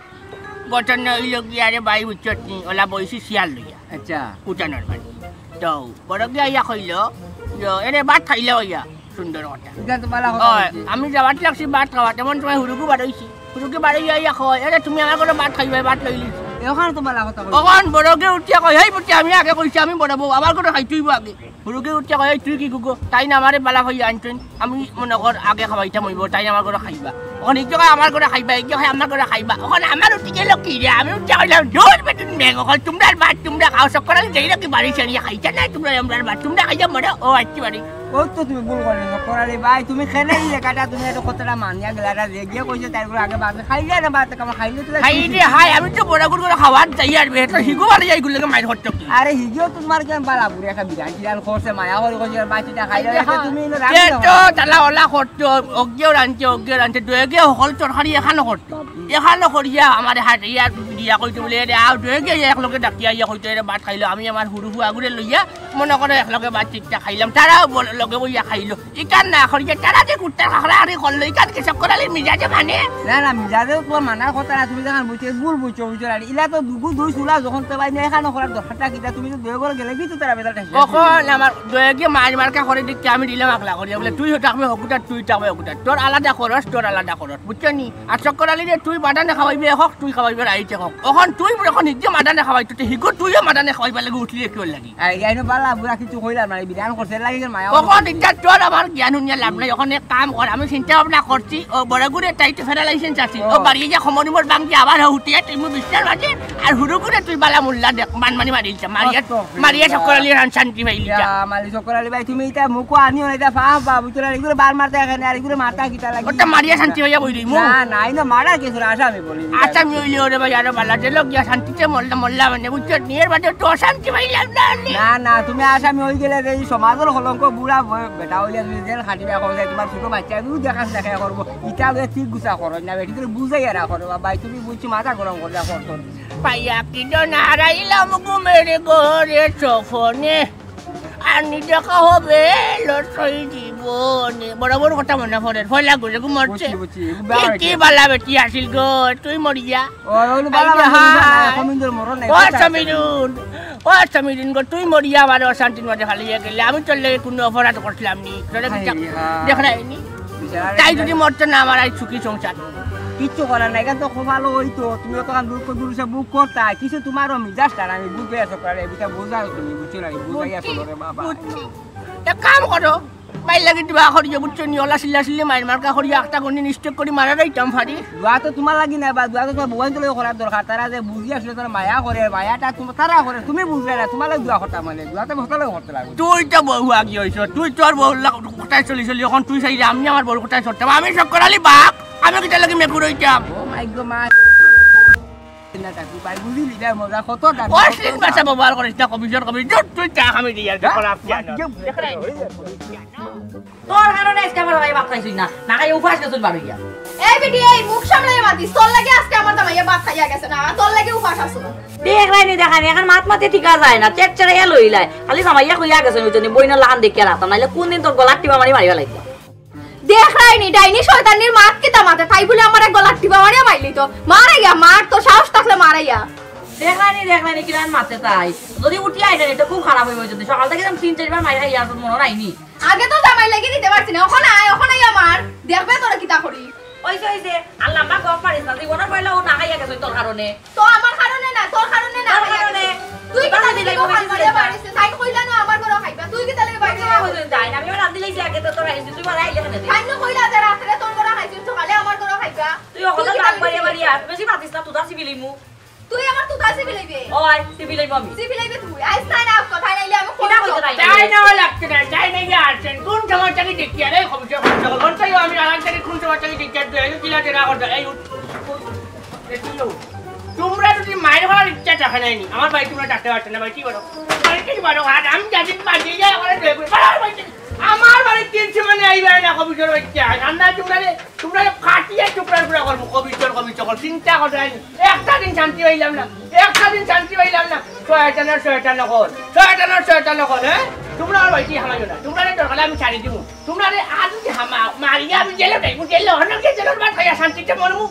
ঘটনা হইল কি, আরে ভাই, বুঝছত নি, ওলা বইছি শিয়াল লইয়া। আচ্ছা। উঠানোর বাড়ি। তো, বড় গিয়া ইয়া কইল, যে, "এরে ভাত খাইলে হইয়া, সুন্দর কথা।" এটা তো বালা কথা ওই, বলছি। আমি যাওয়াত লাগছি ভাত খাওয়াত, এমন সময় হুরুগু বারইছি। হুরুগে বাড়ি আইয়া কয়, "এরে, তুমি আমার ঘরো ভাত খাইবায়, ভাত লইলি।" অখন তো বালা কথা কইছো। অখন বড়গে উঠিয়া কয়, "হেই বেটি, আমি আগে কইছি, আমি বড় বউ, আমার ঘরো খাইতে অইবো আগে।" হুরুগে উঠিয়া কয়, "এই তুই কিগু?" তাইন আমারে বালা কইয়া আনছইন, আমি মনো কর আগে খাওয়াইতাম অইবো, তাইন আমার ঘরো খাইবা। অখন ইগু কয় আমার ঘরো খাইবা, ইগু কয় আমার ঘরো খাইবা। অখন আমার উঠি গেল কিরে, আমি উঠিয়া কইলাম, "দূর বেটিন বেগ, অখন তুমরার ভাত তুমরা খাও, চক্কর আলী যাইরা কি বাড়ি ছাড়িয়া খাইতা না, তুমরা আমরার ভাত তুমরা খাইয়া মরো, ও আইচ্ছি বাড়ি।" ও তো তুমি ভুল করলে, চক্কর আলী ভাই, তুমি কেনে দিলে কাটা, তুমি এত কথাটা মানিয়া গেলা, এটা যে গিয়ে কইছে তাই করে আগে ভাত খাইলে না, ভাত কেমন খাইলে তো খাইলে হাই, আমি তো বড় করে খাওয়ার যাই আর বে, তো হিগু বাড়ি যাই গুলোকে মাইর হট্টক। আরে হিগিও তোমার কেন বালা বুড়ি একটা বিরাট বিরাট করছে, মায়া করে কইছে, বাচ্চাটা খাইলে আরে হয়তো হ্যাঁ। তুমি এনে রাখি তে দাও। তো তালা ওলা করতো, অজ্ঞেও রানছে, অজ্ঞেও রানছে, দয়ে গিয়ে হকল তরকারি এখানো করতো। এখানো করিয়া আমার হাত ইয়া দিয়া কইতো বলে, "এরে আও, দয়ে গিয়ে এক লগে ডাকিয়া ইয়া কইতো, এরে ভাত খাইলো।" আমি আমার হুরু ফুয়াগুরে লইয়া মনো করো এক লগে ভাত চিকটা খাইলাম, তারাও বল-, লগে বইয়া খাইলো। ইকান না করিয়া তারা যে কুত্তার খাখরা আরি করলো, ইকান কি চক্কর আলীর মিজাজে মানে? না, না, মিজাজেও তোমার মানার কথা না, তুমি যখন বুঝছো, ভুল বুঝছো, বুঝছো না। ইলা তো দুগু দুই চুলা যখন তো ভাই নিয়ে এখানো করার দরকারটা কিতা? তুমি তো দয়ে করে গেলে কি তো তারা বেতাল ঠেকছে? কখন আমার দয়ে গিয়ে মার মার্কা করে দিকে আমি দিলাম আকলা করিয়া, বলে, "তুই থাকবে হকুটা, তুই থাকবে হকুটা, তোর আলাদা খরচ, তোর আলাদা খরচ।" বুঝছো নি? আর চক্কর আলী রে, তুই মাদানে খাওয়াইবে হক, তুই খাওয়াইবে রাইতে হক। অখন তুই যখন নিজে মাদানে খাওয়াইতো, তে হিগু তুইও মাদানে খাওয়াইবার লাগি উঠলি একটু লাগি। আই, আইনো বালা বুড়া কিছু কইলাম না, এই বিধান করছে লাগি যে মায়া কখন ইটা তোর আমার জ্ঞান হুনিয়া লাভ নাই। অখন এক কাম কর, আমি চিন্তা ভাবনা করছি, ও বড় গুড়ে তাই তো ফেরা লাইসেন্স আছে। ও। ও বাড়ি যা খমর উমর বাংকে আবার হে উঠিয়া তুই মু বিস্তার বাজে, আর হুরু করে তুই বালা মোল্লা দেখ, মান মানি মারিলছে, মারিয়া, আস্তাগফিরুল্লাহ। মারিয়া চক্কর আলীর হান শান্তি পাইলি যা। ইয়া মালিক চক্কর আলী ভাই, তুমি ইটা মুখো আনিও না, ইটা ফাফ বাবু, তোরা এগুলো বার মারতে এখানে, আর এগুলো মারতে কিতা লাগি? ওটা মারিয়া শান্তি হইয়া বই রইমু। না, না, এই না মারা কিছু আসামি বলি। আসামি হইলে ওরে ভাই আরো বালা, যে লোক গিয়া শান্তিতে মোল্লা, মোল্লা মানে, বুঝছো? নিয়ের বাদে তো অশান্তি পাইলাম না আমি। না, না, তুমি আসামি হই গেলে যে এই সমাজের কলঙ্ক বুড়া ব-, বেটা হইলে তুমি জেল খাটিবে, এখন যে তোমার ছোট বাচ্চা, আমি দেখাস দেখা করবো। ইটা লইয়া ঠিক গুছা করো না, বেটি, তুমি বুঝাই এরা করো, বাবা, তুমি বুঝছি মাথা গরম করে করতো। পাইয়া কি জন হারাইলাম ঘুমের ঘরে স্বপনে, আনি দেখা হবে লটই জীবনে। বড় বড় কথা মনে পড়ে, ভয় লাগবে যে ঘুমাচ্ছে। বুঝছি, বুঝছি, এগুলো কি, বাবা কি এটা। বালা বেটি আসিল গো, তুই মরিয়া। ও, ওগুলো বালা আইয়া বেটি, হায়। কমিন্দর মরণ নাই, ও কোথায় আছে? সমীরুন, ও সমীরুন গো, তুই মরিয়া আমার অশান্তির মাঝে ফালিয়ে গেলে, আমি তোর লগে কোনো অপরাধ করছিলাম নি, তোরে হায় কিতা রে হায়। দেখ না এনি। বিচারা তাই রে যদি মরতো না, আমার আজ সুখী সংসার। কিচ্ছু করার নাই, এখান তো খুব ভালো হইতো। তুমি অত কাম দূর করে দূর সে বুক করতা, কিছু তোমারও মিজাজ তার আমি বুঝে আসো করে, এটা বুঝাও তুমি, বুঝছো না, বুঝাই আসো বুঝছি, রে বাবা। বুঝছি। তা কাম করো, মাইর লাগি দোয়া করিও, বুঝছো নি? ওলা সিল্লা সিল্লি মাইর মার্কা করিও, একটা কোনদিন স্ট্রোক করি মারা যাইতাম পারি। দোয়া তো তোমার লাগি না বা, দোয়া তো তোমার বউয়াইন তো লগে করার দরকার, তারা যে বুঝি আসলে তারা মায়া করে, মায়াটা তোমার তারা করে, তুমি বুঝলে না, তোমার লাগি দোয়া করতাম মানে, দোয়া তো ভক্ত লগে করতে লাগবে। তুই তো বউ আগে হইছ, তুই তোর বউর লাগ-, কথায় চলি চলি, এখন তুই চাইলে আমি আমার বউর কথায় চলতাম, আমি চক্কর আলী বাঘ, আমি কিতা লাগি মেকুর হইতাম? ও মাই গো মা। না, কাকু ভাই, বুঝলি না, মজা কত দাম। অশ্লীল ভাষা ব্যবহার করিস না, কমিশন, কমিশন, তুই চা খামি দিয়ে আর যা, খারাপ যা, যা, যা। দেখ রে। তোর কারণে আজকে আমার ভাই ভাত খাইছই না, না খাই উপাস গেছুন বারইয়া। এই বেটি, এই মুখ সামলাই মাতিস, তোর লাগি আজকে আমার জামাইয়ে ভাত খাইয়া গেছে না, তোর লাগি উপাস আছো। দেখ রাইনি, দেখানি, এখন মাত মাতে ঠিক আছে না, চেট চেড়ে এলো ইলাই। খালি জামাইয়া কইয়া গেছে, ওই জন্য বইনের লাখান দেখিয়া রাখতাম, নাইলে কোন দিন তোর গলার টিপা মারি মারিবা লাগবে। দেখ রাইনি, ডাইনি শয়তানির মাত কিতা মাতে, তাই বলে আমার এক গলার টিপা মারিয়া মারলি তো। মারাইয়া, মার তো সাহস থাকলে মারাইয়া। দেখ রাইনি, দেখ রাইনি, কিরান মাতে তাই। যদি উঠি আইলে নি, তো খুব খারাপ হইব যদি। সকাল থেকে আমি তিন চারবার মাইর খাইয়া আসুন, মনে রাইনি। আগে তো জামাই লাগি দিতে পারছি না, ওখানে আয়, ওখানে আয় আমার। দেখবে তোরা কিতা করি। ওই যে, ওই যে, আর লম্বা গপ পারিস না, জীবনের পয়লা ও না খাইয়া গেছে তোর কারণে। তো আমার কারণে না, তোর কারণে না তোর খাইয়া কারণে। গেছে। তুই কিতা লাগি দিলে ওখান কইছিস করে না? পারিস? তাই কইলা না আমার ঘরে খাইবা। তুই কিতা লাগি বাইরে তুই খাইবা? কইছিস তাই? আমি রান্ধি লাইছি আগে তো তোর আইছিস, তুই বাড়াই আইলে কেন? তাই না কইলা যে রাত্রে তোর ঘরে খাইছিস, সকালে আমার ঘরে খাইবা। তুই ওখানে তুই কিতা লাগি বাড়িয়ে বাড়িয়ে আস, বেশি মাতিস না, তুই দাসি বিলিমু। তুই আমার তুতা সিবি লইবে। ও আয়, সিবি লইব আমি। সিবি লইবে তুই। আইস তাই না, কথা নাইলে আমি কিনা কইতে নাই? তাই না, ও লাগতে না, তাই নাই যে আছেন। কোন সময় থাকি দেখি, আরে, খবর সব খবর সব। কোন সময় আমি আরাম থাকি কোন সময় থাকি দেখি, আর তুই এই কিলা জেরা করতে, এই উঠ, উঠ, উঠ, এই তুই উঠ। তোমরা যদি মাইর করার ইচ্ছা থাকে নাই নি, আমার বাড়ি তোমরা থাকতে পারছো না, ভাই, কি করো? বাড়ি থেকে বারো, আর আমি যাচ্ছি, বাড়ি যাই, আমার দেখবে, বারো, বাড়ি থেকে। আমার বাড়ি তিন সীমানে আইবা না, কবিচর বাচ্চা। আমরা তোমরা রে, তোমরা রে ফাটিয়ে টুকরা টুকরা করবো, কবিচর, কবিচর কর। চিন্তা করো, আমি একটা দিন শান্তি পাইলাম না, একটা দিন শান্তি পাইলাম না। শয়তানের শয়তান কর, শয়তানের শয়তান কর, হ্যাঁ? তোমরা আর বাড়িতে হামাইও না, তোমরা রে দরকার হলে আমি ছাড়ি দিব। তোমরা রে আজ যদি হামা-, মারিয়া আমি জেলে যাইব, জেলে অনেক জেলের ভাত খাইয়া শান্তিতে মরমু।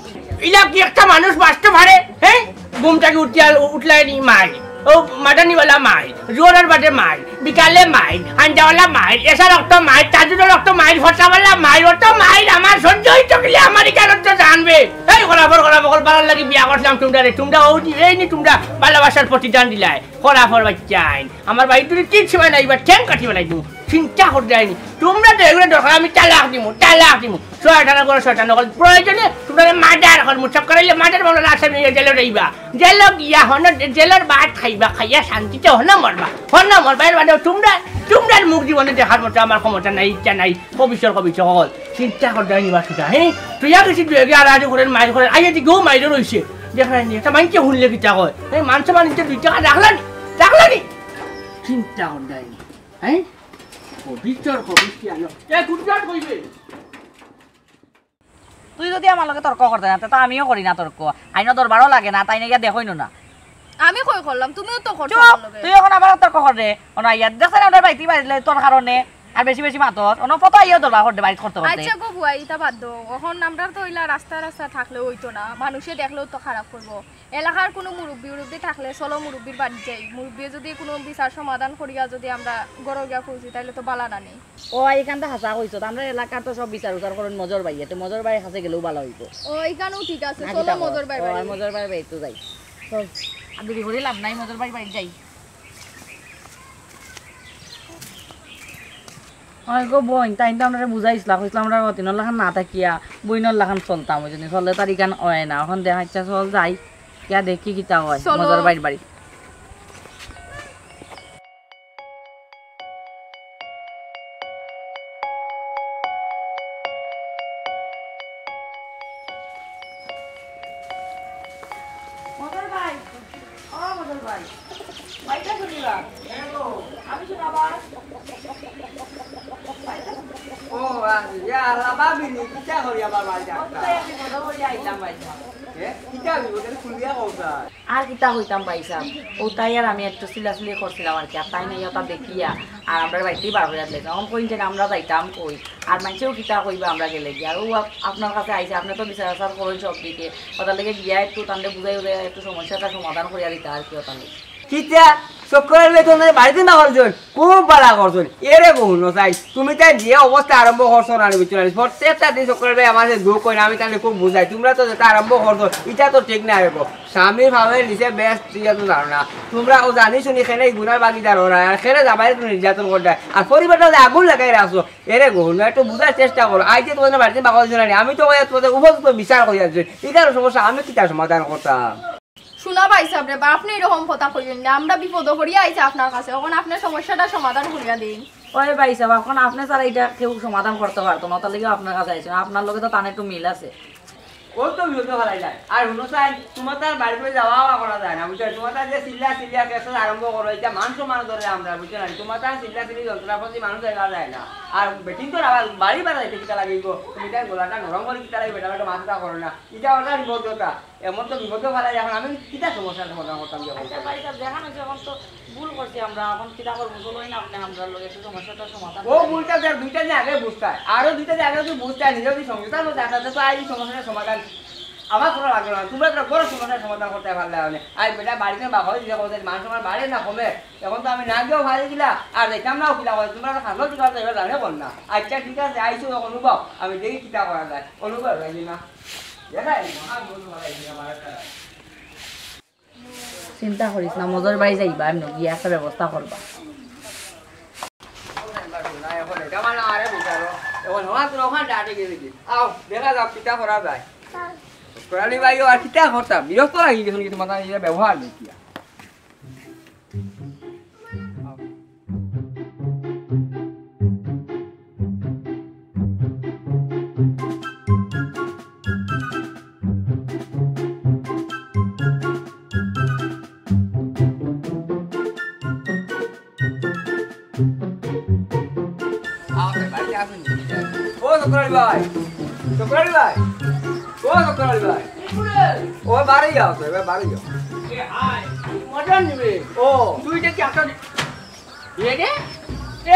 ইলা কি একটা মানুষ বাঁচতে পারে, হ্যাঁ? ঘুম থেকে উঠিয়া উঠলাই নি মারি। ও মাদানিওয়ালা মাইর, জোহরর বাদে মাইর, বিকালে মাইর, হান্দাওয়ালা মাইর, এশার অক্ত মাইর, তাহাজ্জুদর অক্ত মাইর, ফজরওয়ালা মাইর, অত মাইর আমার সহ্য অইতো কিলা, আমার ইকার অক্ত জানবে। এই খরাফর, খরাফর, অকল বালার লাগি বিয়া করছিলাম তুমরারে, তুমরা অউ দি, এই নি তুমরা ভালোবাসার প্রতিদান দিলায়। খরাফর বাইচ্চাইন, আমার বাড়িত যদি তিন সময় না আইবা, ঠ্যাং কাটি ফালাইমু। চিন্তা কররায়নি। তুমরা তো এগুলা দরকার, আমি তালাক দিমু, তালাক দিমু। শয়তানর ঘরো শয়তান অকল। প্রয়োজনে তুমরারে মার্ডার করমু, সব করাইলে মার্ডার মামলার আসামি অইয়া জেলো যাইবা। জেলো গিয়া হনো, জেলর ভাত খাইবা, খাইয়া শান্তিতে হনো মরবা, হনো মরবা। এর বাদেও তুমরা, তুমরার মুখ জীবনে দেখার মতো আমার ক্ষমতা নাই, ইচ্ছা নাই। কবিশ্বর, কবিশ্বর অকল। চিন্তা কররায়নি বা সুজা, হে? তুই আর কিছু দুয়ে গিয়া আর আজ ঘরের মাইর ঘরের, আইয়া দি গো মাইর রইছে। দেখরায়নি, একটা মাইনষে হুনলে কিতা কয়? এই মানষে মানষে দুই টাকা রাখলানি, রাখলানি। চিন্তা কররায়নি, হে? কবিশ্বর, কবিশ্বর আনো। এ, গুজরাট কইবে। তুই যদি আমার লগে তর্ক করতে না, তে তো আমিও করি না তর্ক। আইনো দরবারও লাগে না, তাই না গিয়া দেখইনো না। আমি কই করলাম, তুমিও তো করছো চুপ! আমার লগে। তুই অখন আবার তর্ক কররে। অনো আইয়া দেখছ না, আমরার বাড়িত বাড়িত তোর কারণে আর বেশি বেশি মাতস। অনো ফটো আইয়াও দরবার কররে বাড়িত করতে করতে। আচ্ছা গো বুয়া, ইতা বাদ দেও। অখন আমরার তো ইলা রাস্তা রাস্তা থাকলেও অইতো না, মানুষে দেখলেও তো খারাপ করবো। এলাকার কুনু মুরব্বি উরব্বি থাকলে চলো মুরব্বির বাড়িত যাই, মুরব্বিয়ে যদি কুনু বিচার সমাধান করিয়া যদি আমরা ঘরো গিয়া পৌঁছি, তাইলে তো বালা না নি। ও, ইখান তো হাছা কইছো। আমরার এলাকার তো সব বিচার উচার করইন মজর ভাইয়ে, তে মজর ভাইর কাছে গেলেও বালা অইবো। ও, ইখানও ঠিক আছে, না, চলো কিতা কও? মজর ভাইর ও, বাড়ি। মজর ভাইর বাড়িত তো যাই। চল। আর দেরি করি লাভ নাই, মজর ভাইর বাড়িত যাই। অয় গো বইন, তাইন তো আমরারে বুঝাইছলা, কইছলা আমরা অতিনর লাখান না থাকিয়া বইনর লাখান চলতাম, অইজন্য চললে তার ইখান অয় না। অখন দেখা ইচ্ছা চল যাই, গিয়া দেখি কিতা অয় চলো। মজর ভাইর বাড়ি। মজর ভাই, ও মজর ভাই, বাইটা শুনিবা? আমি শোনাবা? ও, আ, ইয়া আল্লাহ, ভাবিনি, কিতা করি আবার বাড়ি ও, যাও? তো এক বিপদ করি আইলাম বাইটা। এ, কিতা বিপদ? এটা খুলিয়া কও স্যার। আর কিতা কইতাম ভাইসাব, অউ তাই আর আমি একটু চিল্লাচিল্লি করছিলাম আর কি, আর তাইন আইয়া ওটা দেখিয়া আর আমরার বাড়িত বার করিয়া দিলাইছে। অখন কইন যে আমরা যাইতাম কই, আর মাইনষেও কিতা কইবা আমরা গেলে গিয়া। আর অউ আপ-, আপনার কাছে আইছি, আপনে তো বিচার আচার করইন সব দিকে, ওটার লাগি গিয়া একটু তানরে বুঝাই উজাই একটু সমস্যাটা সমাধান করিয়া দিতা আর কি ওটার লাগি। কিতা? চক্কর আলী ভাই তো বাড়িত না করছইন, খুব বালা করছইন। এরে গো হুনো চাই, তুমি তাইন যে অবস্থা আরম্ভ করছো না, বুঝছো না, প্রত্যেকটা দিন চক্কর আলী ভাই আমার সাথে দুখ কইন, আমি তাইনরে খুব বুঝাই। তুমরা তো যেটা আরম্ভ করছো, ইটা তো ঠিক নায় গো। স্বামী ভাবে নিচে বেশ, তুই এত জানো না। তুমরা অউ জানি শুনি কেনে এই গুনার ভাগিদার অরায়, আর কেনে জামাইরে তুমি নির্যাতন কররায়, আর পরিবারটা যে আগুন লাগাই রাখছো। এরে গো হুনো, একটু বুঝার চেষ্টা করো। আইজ যে তোমাদের বাড়িত বাকল জোনানি, আমি তো কইয়া তোমাদের উপযুক্ত বিচার করিয়া দিছি। ইটার সমস্যা আমি কিতা সমাধান করতাম? শুনা ভাইসাব রে বা, আপনে এরকম কথা কইন না। আমরা বিপদো পড়িয়া আইছি আপনার কাছে, অখন আপনে সমস্যাটা সমাধান করিয়া দিন। ওই ভাইসাব, অখন আপনে ছাড়া ইটা কেউ সমাধান করতে পারতো না, তার লাগি আপনার কাছে আইছি। আপনার লগে তো তান একটু মিল আছে। ও তো বিপদো ফালাই যায়। আর হুনো চাই, তোমার তার বাড়িত যাওয়া আওয়া করা যায় না, বুঝছো? তোমার তার যে চিল্লা চিল্লা কেসেস আরম্ভ করো, ইটা মান সম্মান ধরে আমরা, বুঝছো না? তোমার তার চিল্লা চিল্লি যন্ত্রণা প্রতি মানুষ দেখা যায় না। আর বেটিন তো আবার বাড়ি বাড়াইতে কিতা লাগিবো? তুমি তার গলাটা নরম করি কিতা লাগিবো? বেটা বেটা মাথা করো না। ইটা ওটা বিপদ কথা। এমন তো বিপদো ফালাই, অখন আমি কিতা সমস্যার সমাধান করতাম যে? আচ্ছা, ভাইসাব, দেখান অইছে, অখন তো ভুল করছি আমরা, অখন কিতা করবো? চলো না, আপনে আমরার লগে একটু সমস্যাটার সমাধান ও করি। ভুলটা দেখ, দুইটা যে আগে বুঝতায়, আরো দুইটা যে আগে যদি বুঝতায়, নিজে যদি সমঝোতার মধ্যে আসা, তো এই সমস্যাটার সমাধান আমার করা লাগলো না। তোমরা একটা বড় সমস্যার সমাধান করতে পারলে না। আর বেটা বাড়িত বাপ হয়, যে কথা মানুষ আমার বাড়ি না কমে, অখন তো আমি না গিয়াও ভালো কিলা, আর দেখতাম নাও কিলা করে, তোমরা তো খালো কিলা করে, এবার জানে বল না। আচ্ছা, ঠিক আছে, আইসো, অনুভব, আমি দেখি কিতা করা যায়। অনুভব, এই যে না। চিন্তা করিস না, মজর ভাই যাইবা, আমি গিয়া একটা ব্যবস্থা করবা। আও, দেখা যাক কিতা করা যায়। করালি ভাই, আর কিতা করতাম? বিরক্ত লাগি গেছে কিন্তু মাথা নিজের ব্যবহার দেখিয়া। ও শুক্রালি ভাই, শুক্রালি ভাই, ও শুক্রালি ভাই, ও বাড়ি যাও তো, এবার বাড়ি যাও। মটন নিবে? ও। তুই দেখি একটা এ রে?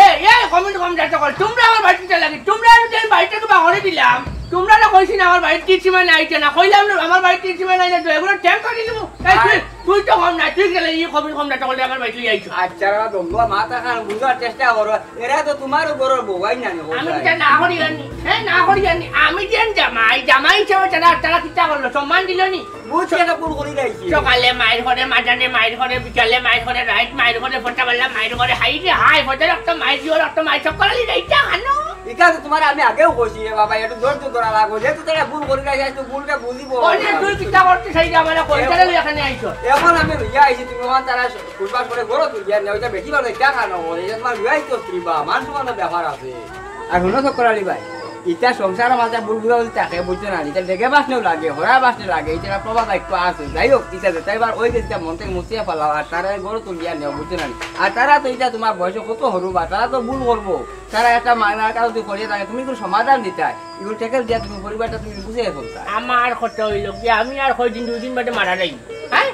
এ, এ, কমেন্ট কম যাতে কর। তোমরা আমার বাড়িত কিতা লাগি? তোমরা আমি যে বাড়িত কিবা করে দিলাম। তোমরারে কইছি না আমার বাড়িত তিন সময় না আইতে না। কইলাম না আমার বাড়িত তিন সময় না আইলে তো এগুলো ট্যাঙ্ক করে দিবো। তাই তুই তুই তো কম না, তুই গেলে ই কবির কম না, তখন আমার বাড়িত লইয়া আইছো। আচ্ছা, বাবা, দমদমা মাথা খান বুঝার চেষ্টা করো। এরা তো তুমার ঘরর বউ, আইন না নি, আমি কোথায়? এটা না করি আনি, হ্যাঁ, না করি আনি। আমি যেন জামাই, জামাই হিসেবে তারা, তারা কিতা করলো, সম্মান দিল নি? বুঝছি, এটা ভুল করি যাইছি। সকালে মাইর করে, মাঝানে মাইর করে, বিকালে মাইর করে, রাইত মাইর করে, ফোনটা বললাম মাইর করে, হাই রে হাই, ফোনটা রক্ত মাইর দিও, রক্ত মাইর, সব করালি রে, এটা আনো। এটা তো তুমার আমি আগেও কইছি রে বাবা, একটু ধৈর্য ধরা লাগবো, যেহেতু তারা ভুল করি যাইছে, একটু ভুলটা বুঝিব। ওরে, তুই কিতা করতে সেই যে আমার কইতারে লই এখানে আইছো। এখন আমি লইয়া আইছি, তুমি ওখান তারা কুরবান করে গরু তুলিয়া নেও, এটা বেটি বানাই, এটা খানো, এটা তুমার বিবাহিত স্ত্রী বা মান সম্মানের ব্যাপার আছে। আর হুনো চক্কর আলী ভাই, ইতা সংসারর মাঝে ভুল বুঝাবুঝি থাকে, বুঝছো না? ইতা ডেগে বাসনেও লাগে, হরা বাসনে লাগে, ইতা প্রবাদ বাক্য আছে। যাই হোক, ইতা যেটা এবার ওই গেছে, মন থাকি মুছিয়া ফালাও, আর তারা গরু তুলিয়া নেও, বুঝছো না? আর তারা তো ইতা তুমার বয়সে কত হুরু বা, তারা তো ভুল করবো। তারা একটা মাইনার কাছে যদি করিয়া থাকে, তুমি কোনো সমাধান দিতায়, এগুলো ট্যাকেল দিয়া তুমি পরিবারটা তুমি বুঝিয়া চলতায়। আমার কথা অইলো কি, আমি আর কয়দিন দুই দিন বাদে মারা যাই, হ্যাঁ?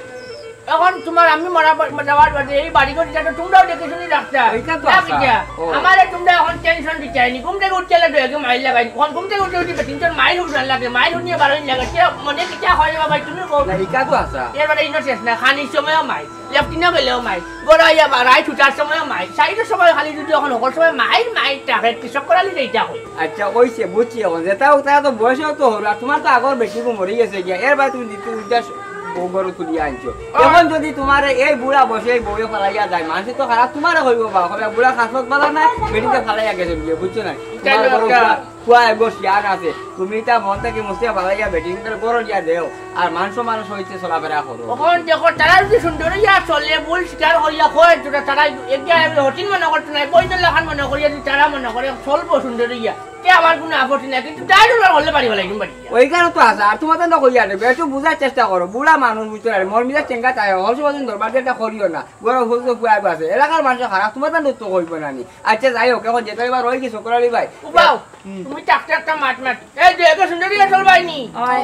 এখন তুমার আমি মরা প-, যাওয়ার বাদে এই বাড়ি ঘর যাতে তুমরাও দেখে শুনি রাখতা। ওইটা তো না আশা। কিতা? ও। আমারে তুমরা এখন টেনশন দিতায় নি। ঘুম থাকি উঠিয়া লাগে আগে মাইর লাগাই। এখন ঘুম থাকি উঠি উঠি তিনজন মাইর উঠান লাগে, মাইর উঠিয়া বারোইন লাগে। কে মনে কিতা হয় বাবা, তুমি কও। না, এটা তো আশা। এর বাদে ইনো শেষ না, খানির সময়ও মাইর, লেফটিনও গেলেও মাইর, ঘরো আইয়া বা-, রাইত উঠার সময়ও মাইর, সাইডের সময় খালি যদি এখন হকল সময় মাইর, মাইর থাকে, কি চক্কর আলী যে ইটা হয়। আচ্ছা, ওইছে, বুঝছি এখন। যেটা ওটা তো বয়সেও তো হলো, আর তুমার তো আগর বেটি গো মরি গেছে গিয়া, এর বাদে তুমি দ্বিতীয় উদ্দেশ্য ও ঘরো তুলিয়া আনছো। ও। এখন যদি তুমারে এই বুড়া বয়সে এই বউয়ে ফালাইয়া যায়, মানষে তো খারাপ তুমারে কইবো বা, কইবো বুড়া খাসলত বালা নাই, বেটিনটা ফালাইয়া গেছে বিয়ে, বুঝছো না? ইটা তুমার তো ঘরো একটা ফুয়া, ফুয়া এগো শিয়ান আছে, তুমি ইটা মন থাকি মুছিয়া ফালাইয়া বেটিনটার ঘরো দিয়া দেও, আর মান সম্মান সহিতে চলাফেরা করো। অখন দেখো, তারা যদি সুন্দর অইয়া চলে, ভুল স্বীকার করিয়া কয়, তোরা তারা এগিয়ে আমি হটিন মনে করতো না, বইনের লাখান মনে করিয়া যদি তারা মনে করে চলবো সুন্দর অইয়া, তে আমার কোনো আপত্তি নাই, কিন্তু তাই ডলার হলে পারি বলে একদম বাড়ি। ওইখানে তো আছে, আর তোমাদের না কইয়া দেবে, একটু বুঝার চেষ্টা করো, বুড়া মানুষ বুঝতে পারে, মন মিজাজ চেঙ্গা তাই, হল সমাজের দরবার দিয়ে একটা করিও না, বড় ভুল তো পুয়াই আছে, এলাকার মানুষ খারাপ, তোমাদের লোক তো কইব না নি। আচ্ছা, যাই হোক, এখন যেটা এবার রয়ে গেছে, চক্কর আলী ভাই। উবাও, হুম। তুমি চাকরি একটা মাত মাত। এই যে এগো সুন্দরী চলবাই নি? হয়।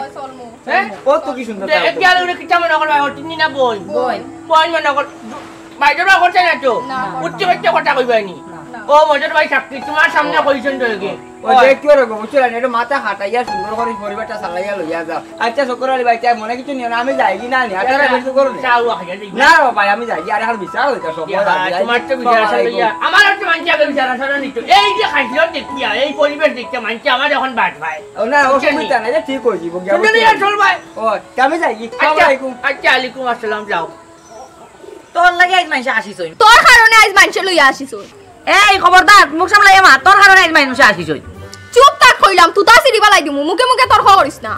হ্যাঁ? ও তো কি সুন্দর দে, তাও তো। এগিয়ে আলো কিতা মনে করবা, ও তিন দিনা বই। বই। বই মনে কর, বাইরে বা করছে না তো? না। উঠতে উঠতে কথা কইবাই নি? না। ও মজর ভাই চাকরি, তোমার সামনে ও। কইছেন তো এগিয়ে। ও ওই। দেখতে পারো গো, বুঝছো না? একটু মাথা খাটাইয়া সুন্দর করে পরিবারটা চালাইয়া লইয়া যাও। আচ্ছা, চক্কর আলী ভাই, তাই মনে কিছু নিও না, আমি যাই কি না নি? আপনারা না, বেশি করো না। চা ও খাইয়া দেখি। না রে ভাই, আমি যাই কি? আরে, আর বিচার হইতা সব ইয়া, হয়, আমি যাই। তোমার তো বিচার আসলে আসসালামু আলাইকুম। ইয়া, আমার আর তো মানছি আগে বিচার আসলে নিত। এই যে খাইছিল দেখিয়া, এই পরিবেশ দেখিয়া মানছি আমার এখন বাদ ভাই। ও না, বুঝছেন নি? অসুবিধা নাই, ঠিক হয়ে যাবো, গিয়া সুন্দর বুঝছেন ইয়া নি? চল ভাই। ও, তা আমি যাই কি? আচ্ছা, আসসালামু আলাইকুম। আচ্ছা, আলাইকুম আসসালাম, যাও। তোর লাগি আইজ মানষে আসিছইন। তোর কারণে আইজ মানষে লইয়া আসিছইন। এই খবরদার, মুখ সামলাইয়া মাত, তোর কারণে আইজ মানষে আসিছইন। চুপ থাক কইলাম, তুতা সিরি বালাই দিমু, মুখে মুখে তর্ক করিস না।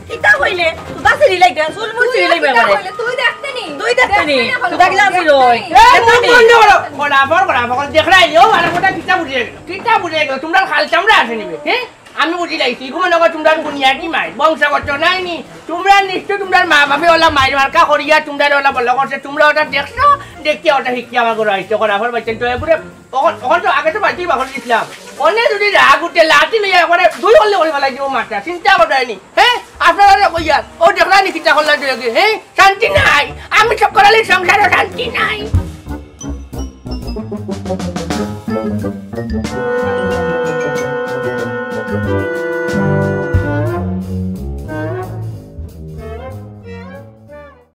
কিতা কইলে? তুতা সিরি লাইবে, চুল মুল তুই সিরি লাইবে কিতা আমারে। কইলে? তুই দেখতে নি? তুই দেখতে নি? দেখতে নি? তুতা কিলা সিরি দেখতে লই? নি? এ, দেখতে মুখ নি? বন্ধ করো। বরাবর, বরাবর, দেখরায় নি, ও, আর ওটা কিতা বুঝে গেল? কিতা বুঝে গেল? তোমরা খাল চামড়া আছে নিবে, হ্যাঁ? আমি বুঝি যাইছি, ইগু মনে কর তোমরার বুনিয়াদি মাইর, বংশগত নাই নি? তোমরা নিশ্চয় তোমরার মা বাপে ওলা মাইর মার্কা করিয়া তোমরারে ওলা বড় করছে, তোমরা ওটা দেখছো, দেখিয়া ওটা শিখিয়া আমার ঘরে আইছো, করাফর বাইচ্চা তো এগুরে, অখন, অখন তো আগে তো বাড়িতেই বাকল দিছিলাম, অনে যদি রাগ উঠে লাঠি লইয়া একবারে দুই হল্লে করে ফেলাই দিব মাথা, চিন্তা করো নি, হ্যাঁ? আপনারা কইয়া, ও দেখলা নি কিতা করলা দুই আগে, হ্যাঁ? শান্তি নাই, আমি চক্কর আলীর সংসারও শান্তি নাই।